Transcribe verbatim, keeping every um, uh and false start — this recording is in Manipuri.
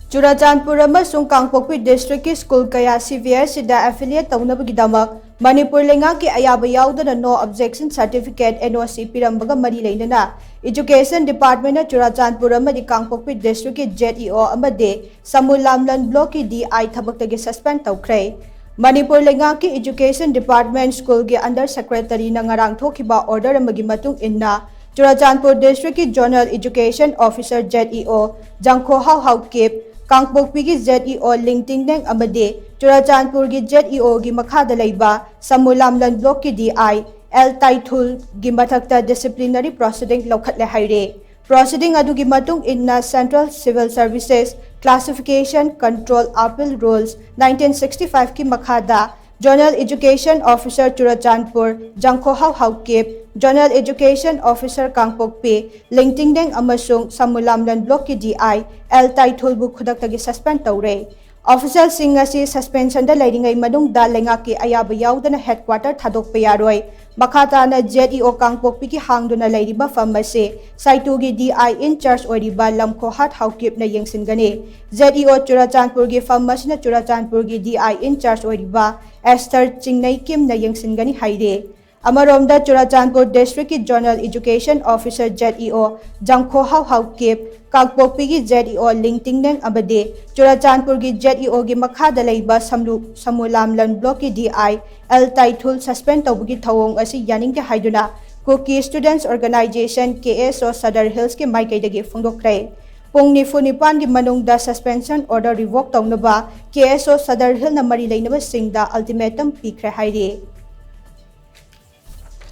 ꯆꯨꯔꯥꯆꯥꯟꯄꯨꯔ ꯑꯃꯁꯨꯡ ꯀꯥꯡꯄꯣꯛꯄꯤ ꯗꯤꯁꯇ꯭ꯔꯤꯛꯀꯤ ꯁ꯭ꯀꯨꯜ ꯀꯌꯥ CBSEꯗ affiliate ꯇꯧꯅꯕꯒꯤꯗꯃꯛ ꯃꯅꯤꯄꯨꯔ ꯂꯩꯉꯥꯛꯀꯤ ꯑꯌꯥꯕ ꯌꯥꯎꯗꯅ no objection certificate, NOC, ꯄꯤꯔꯝꯕꯒ ꯃꯔꯤ ꯂꯩꯅꯅ Education Departmentꯅ ꯆꯨꯔꯥꯆꯥꯟꯄꯨꯔ ꯑꯃꯗꯤ ꯀꯥꯡꯄꯣꯛꯄꯤ ꯗꯤꯁꯇ꯭ꯔꯤꯛꯀꯤ ZEO ꯑꯃꯗꯤ ꯁꯃꯨ ꯂꯥꯝꯂꯟ ꯕ꯭ꯂꯣꯛꯀꯤ DI ꯊꯕꯛꯇꯒꯤ suspend ꯇꯧꯈ꯭ꯔꯦ꯫ ꯃꯅꯤꯄꯨꯔ ꯂꯩꯉꯥꯛꯀꯤ Education Department ꯁ꯭ꯀꯨꯜꯒꯤ Under Secretaryꯅ ꯉꯔꯥꯡ ꯊꯣꯛꯈꯤꯕ order ꯑꯃꯒꯤ ꯃꯇꯨꯡ ꯏꯟꯅ ꯆꯨꯔꯥꯆꯥꯟꯄꯨꯔ ꯗꯤꯁꯇ꯭ꯔꯤꯛꯀꯤ Zonal Education Officer, ZEO, ꯖꯪꯈꯣꯍꯥꯎ Haokip, ꯀꯥꯡꯄꯣꯛꯄꯤꯒꯤ ZEO ꯂꯤꯡꯇꯤꯡꯅꯦꯡ ꯑꯃꯗꯤ ꯆꯨꯔꯥꯆꯥꯟꯄꯨꯔꯒꯤ ZEOꯒꯤ ꯃꯈꯥꯗ ꯂꯩꯕ ꯁꯃꯨ ꯂꯥꯝꯂꯟ ꯕ꯭ꯂꯣꯛꯀꯤ DI ꯑꯦꯜ ꯇꯥꯏꯊꯨꯜꯒꯤ ꯃꯊꯛꯇ disciplinary proceeding ꯂꯧꯈꯠꯂꯦ ꯍꯥꯏꯔꯦ꯫ Proceeding ꯑꯗꯨꯒꯤ ꯃꯇꯨꯡ ꯏꯟꯅ Central Civil Services Classification Control Appeal Rules nineteen sixty fiveꯀꯤ ꯃꯈꯥꯗ Zonal Education Officer Churachandpur ꯖꯪꯈꯣꯍꯥꯎ Haokip, Zonal Education Officer ꯀꯥꯡꯄꯣꯛꯄꯤ ꯂꯤꯡꯇꯤꯡꯗꯦꯡ ꯑꯃꯁꯨꯡ ꯁꯃꯨ ꯂꯥꯝꯂꯟ ꯕ꯭ꯂꯣꯛꯀꯤ DI ꯑꯦꯜ ꯇꯥꯏꯊꯨꯜꯕꯨ ꯈꯨꯗꯛꯇꯒꯤ suspend ꯇꯧꯔꯦ꯫ Officialꯁꯤꯡ ꯑꯁꯤ suspensionꯗ ꯂꯩꯔꯤꯉꯩ ꯃꯅꯨꯡꯗ ꯂꯩꯉꯥꯛꯀꯤ ꯑꯌꯥꯕ ꯌꯥꯎꯗꯅ headquarter ꯊꯥꯗꯣꯛꯄ ꯌꯥꯔꯣꯏ꯫ ꯃꯈꯥ ꯇꯥꯅ ZEO ꯀꯥꯡꯄꯣꯛꯄꯤꯒꯤ ꯍꯥꯡꯗꯨꯅ ꯂꯩꯔꯤꯕ ꯐꯝ ꯑꯁꯤ ꯁꯥꯏꯇꯨꯒꯤ DI in charge ꯑꯣꯏꯔꯤꯕ ꯂꯝꯈꯣꯍꯥꯠ ꯍꯥꯎꯀꯤꯞꯅ ꯌꯦꯡꯁꯤꯟꯒꯅꯤ꯫ ZEO ꯆꯨꯔꯥꯆꯥꯟꯄꯨꯔꯒꯤ ꯐꯝ ꯑꯁꯤꯅ ꯆꯨꯔꯥꯆꯥꯟꯄꯨꯔꯒꯤ DI in charge ꯑꯣꯏꯔꯤꯕ ꯑꯦꯁꯇꯔ ꯆꯤꯡꯅꯩꯀꯤꯝꯅ ꯌꯦꯡꯁꯤꯟꯒꯅꯤ ꯍꯥꯏꯔꯤ꯫ ꯑꯃꯔꯣꯝꯗ ꯆꯨꯔꯥꯆꯥꯟꯄꯨꯔ ꯗꯤꯁꯇ꯭ꯔꯤꯛꯀꯤ Zonal Education Officer, ZEO, ꯖꯪꯈꯣꯍꯥꯎ Haokip, ꯀꯥꯡꯄꯣꯛꯄꯤꯒꯤ ZEO ꯂꯤꯡꯇꯤꯡꯅꯦꯡ ꯑꯃꯗꯤ ꯆꯨꯔꯥꯆꯥꯟꯄꯨꯔꯒꯤ ZEOꯒꯤ ꯃꯈꯥꯗ ꯂꯩꯕ ꯁꯝꯂꯨ-, ꯁꯃꯨ ꯂꯥꯝꯂꯟ ꯕ꯭ꯂꯣꯛꯀꯤ DI ꯑꯦꯜ ꯇꯥꯏꯊꯨꯜ suspend ꯇꯧꯕꯒꯤ ꯊꯧꯑꯣꯡ ꯑꯁꯤ ꯌꯥꯅꯤꯡꯗꯦ ꯍꯥꯏꯗꯨꯅ Kuki Students Organisation, KSO, Sadar Hillsꯀꯤ ꯃꯥꯏꯀꯩꯗꯒꯤ ꯐꯣꯡꯗꯣꯛꯈ꯭ꯔꯦ꯫ ꯄꯨꯡ ꯅꯤꯐꯨ ꯅꯤꯄꯥꯟꯒꯤ ꯃꯅꯨꯡꯗ suspension order revoke ꯇꯧꯅꯕ KSO Sadar Hillꯅ ꯃꯔꯤ ꯂꯩꯅꯕꯁꯤꯡꯗ ultimatum ꯄꯤꯈ꯭ꯔꯦ ꯍꯥꯏꯔꯤ꯫